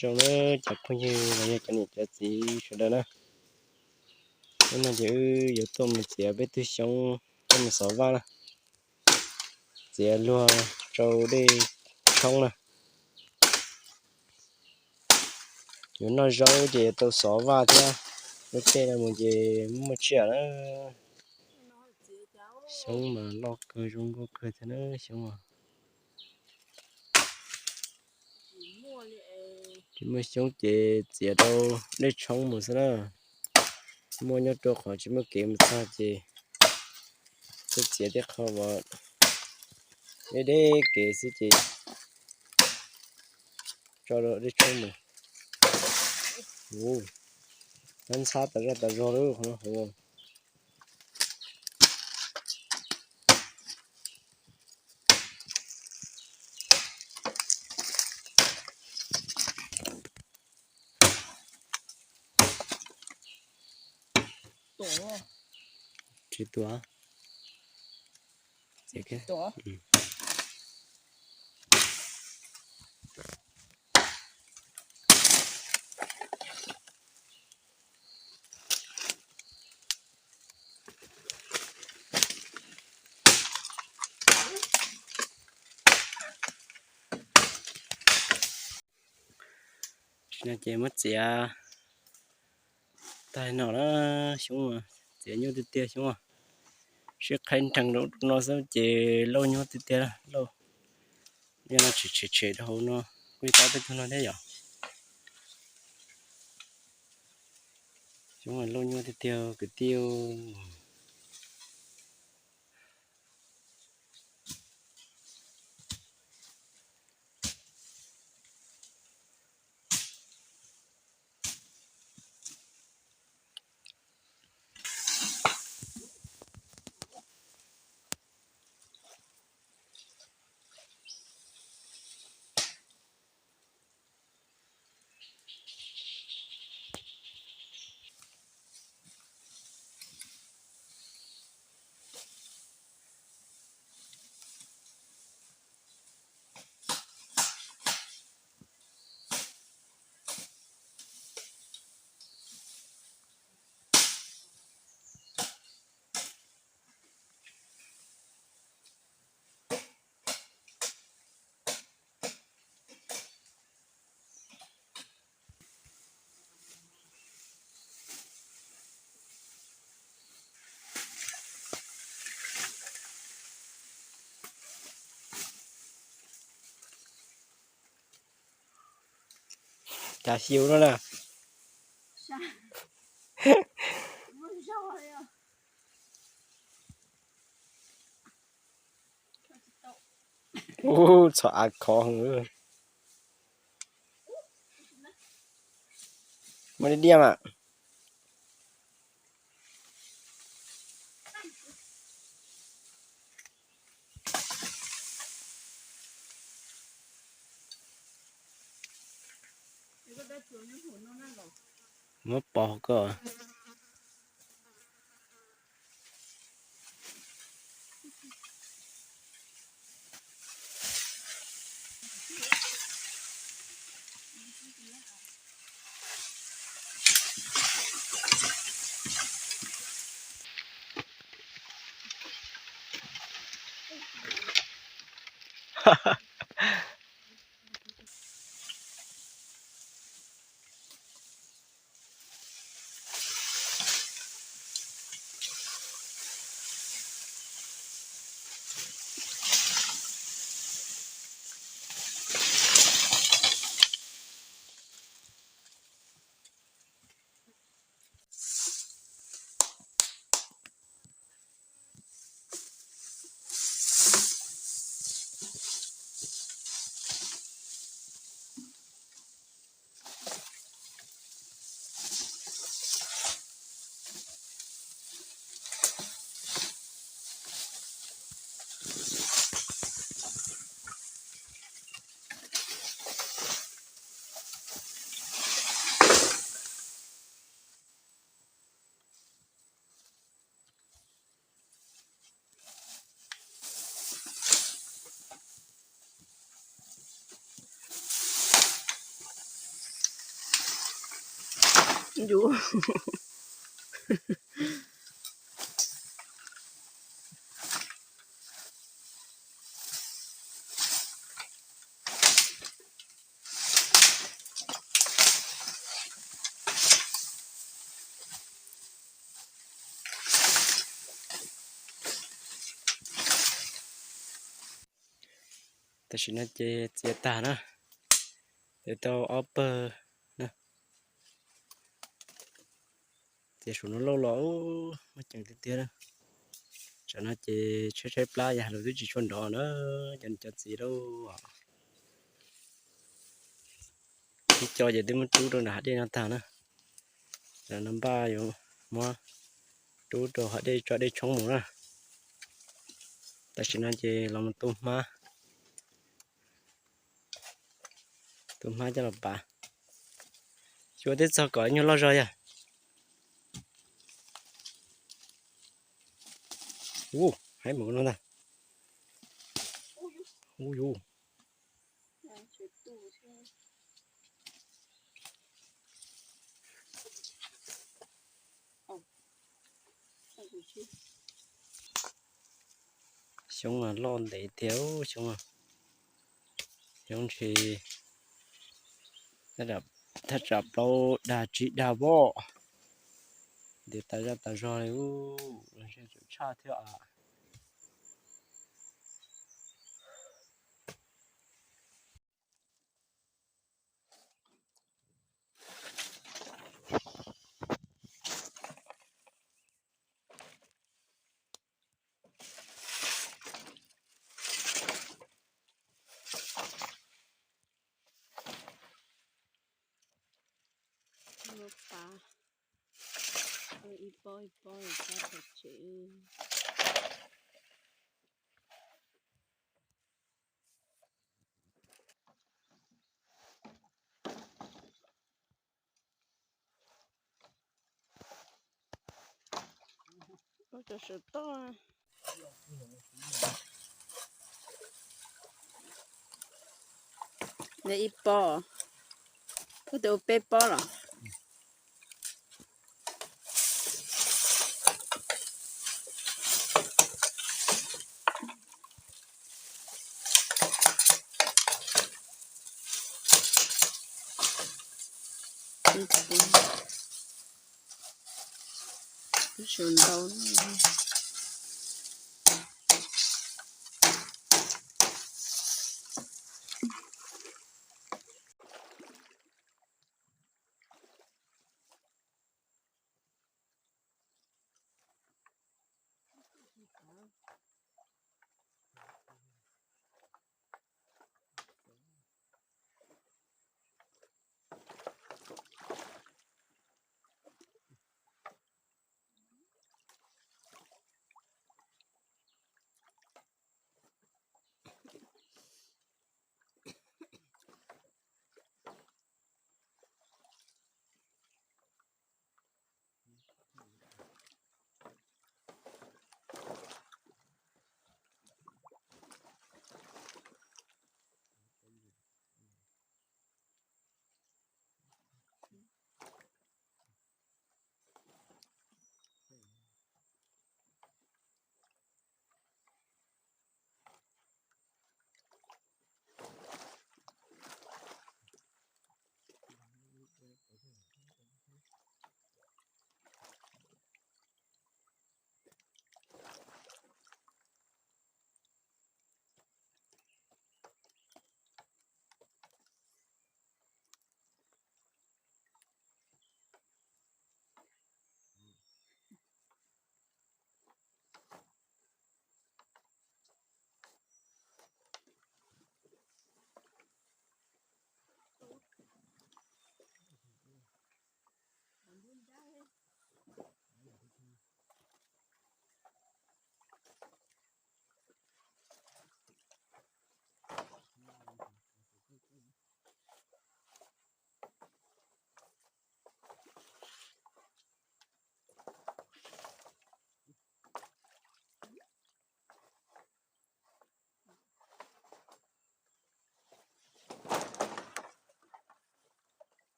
Zoo na, cov phooj ywg los yog cov niam cov txiv sawv daws na, hnub no ces wb yuav tuaj mus txiav peb tug xyoob coj mus xov vaj na, txiav luag rau dej tshoob na. Yuav noj zaub ces yuav tau xov vaj thiab, lub caij no mus ces muaj tsiaj na. Xyoob mas loj kawg zoo nkauj kawg thiab na xyoob. Tsis muaj xyoob ces txiav rau dej tshoob mus xwb na. Muaj nyob rau qhov tsis muaj kev mus txog ces tuaj txiav tej qho uas deb deb kev xwb ces tso rau dej tshoob mus. Ntxhab tas zaj tas zog lawm qhov no. Tsis tuav. Tsis no ces muab txiav tag no na, xyoob txiav nyuaj tiag tiag xyoob. Sib qhaib nreeg rau no xwb ces lauj nyuaj tiag tiag lauj. Yog no tsis tshem tshem rau hauv no, kuj tab peb tug no thiab yom. Xyoob lauj nyuaj tiag tiag kwv tij. Cas xyu no na. Ub, txhom av khov heev. Muaj diaj diaj mas. Muab pov koj. Yus. Tam sim no ces txiav tag na, txiav tau ob pawg na. Txiav saum no lauj los muaj ceem tiag tiag na. Tsam no ces tshaib tshaib plab yog lawv twb tsis tshua nrov na, cov niam cov txiv lauj. Ib co ces twb muab rub rau nram hav dej no tag na. Tsam no npaj yuav muab rub rau hav dej tso dej tshoob mus na. Tam sim no ces los mus tu hmab, tu hmab coj los pav. Xyuas twb txog kom nyuag loj zog yog. Ub, haib mus no ntag. Ub yus. Xyoob mas loj ntev tiag xyoob. Xyoob ntshis thaj tsam plaub dag tsib dag voj. Ntev tas zaj tas zog li ub, tshaj thiab as. Ib pob ib pob coj pem tsev. Ua cov saum toj. Ntawd ib pob, ua tus ua peb pob los. Ib su ntau.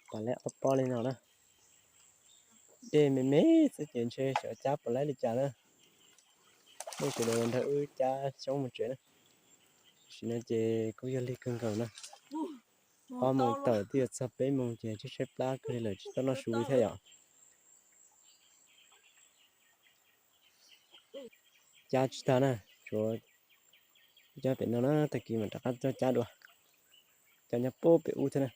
Pom lawv ob pob li no na. Dej me me xwb ces ntshe xyov cab puas laib li cas na. Nej sawv daws nrog wb cab xyoob mus tsev na. Tam sim no ces kuj yog lig kawg nkaus na. Ob moos tawm twb yuav txog peb moos ces tshaib tshaib plab kawg li lawm tsis tau noj su li thiab yom. Cab tsis tag na, tsuav cab pem no na, tag kis mam rov qab tuaj cab dua. Cab nyob puag pem ub thiab na.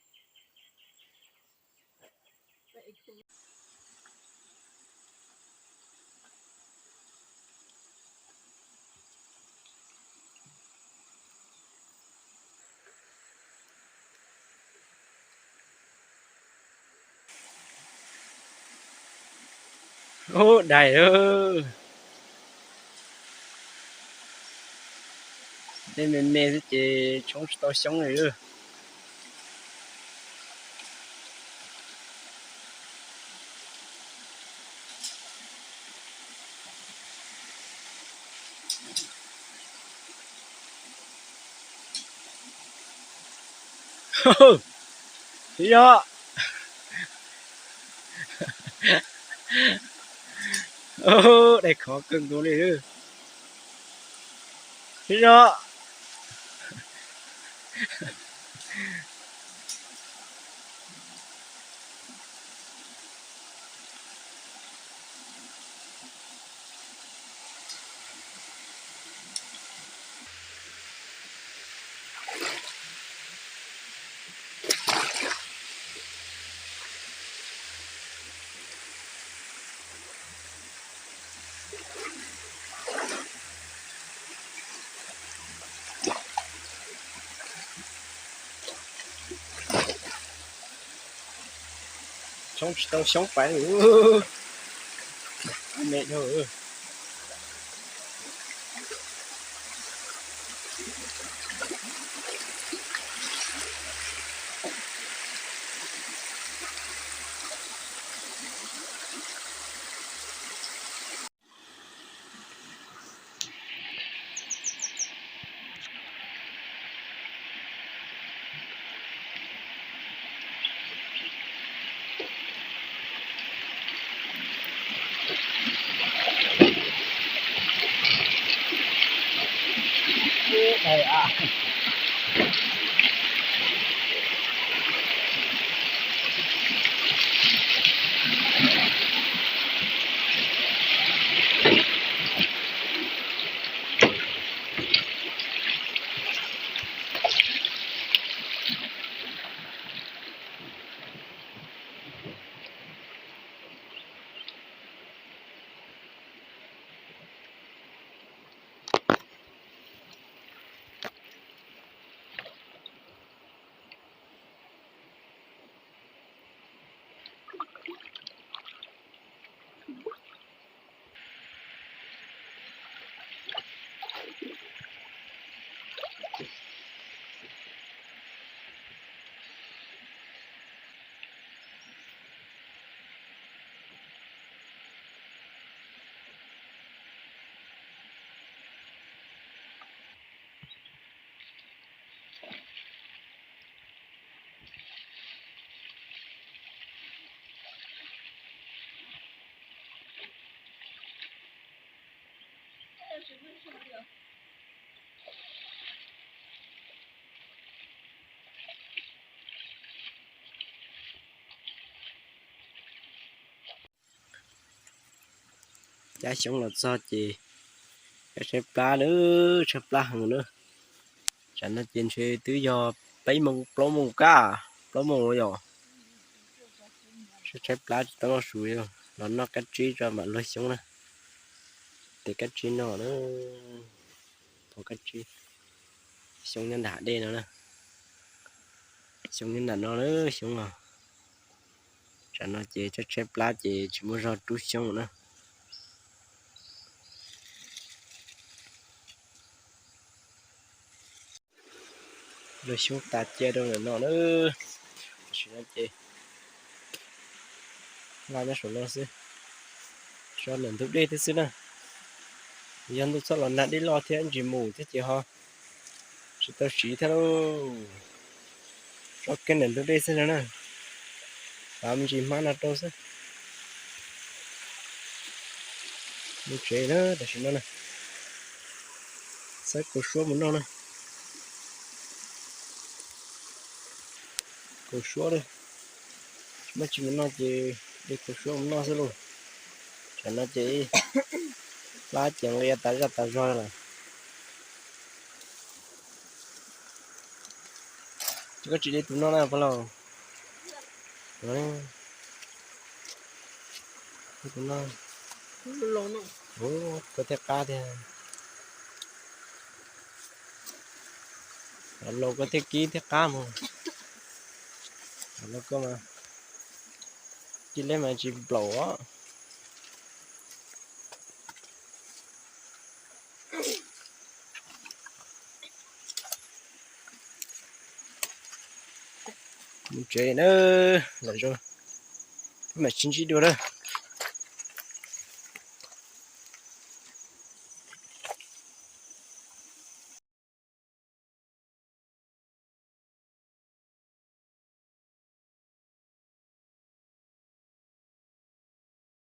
Ub, dais lawm. Dej me me xwb ces tshoob tsis tau xyoob li. Yog, dais khov kawg nkaus li. Yog. Tshoob tsis tau xyoob pais, me dhau. Cab xyoob los txog ces cab tshaib plab na, tshaib plab heev na. Tsam no ces ntshe twb yog peb moos plaub moos kaj, plaub moos yom. Tshaib plab tsis tau noj su, los noj kab tsib tso mam luag xyoob na. Tes kab tsib no na, tus kab tsib, xyoob nyob nram dej no na. Xyoob nyob nram no na, xyoob os. Tsam no ces tshaib tshaib plab ces tsis muaj zog rub xyoob na. Luag xyoob tas cia rau ntawm no na. Tam sim no ces nqa nyob saum no xwb, so ntawm ntug dej thiab xwb na. Yog ntuj txhob los nag dej loj thiab ntsis mus thiab ces ho tsis tau siv thiab lauj. So kiag ntawm ntug dej xwb no na. Tav me ntsis hmab no rau xwb. Mus tsev na, tam sim no na, xaib kaus suab mus noj na. Kaus suab, tsis muaj tsis mus noj ces de kaus suab mus noj xwb lauj. Tsam no ces plab ces nqia tas zaj tas zog lawm. Ces koj tsis de tus no na pog laus? Tus no, koj thiaj qab thiab. Laus koj thiaj kib thiaj qab mog. Laus koj mas kib leb mas tsis nplaum os. Mus tsev na, lawm zoo, peb mam sib ntsib dua na.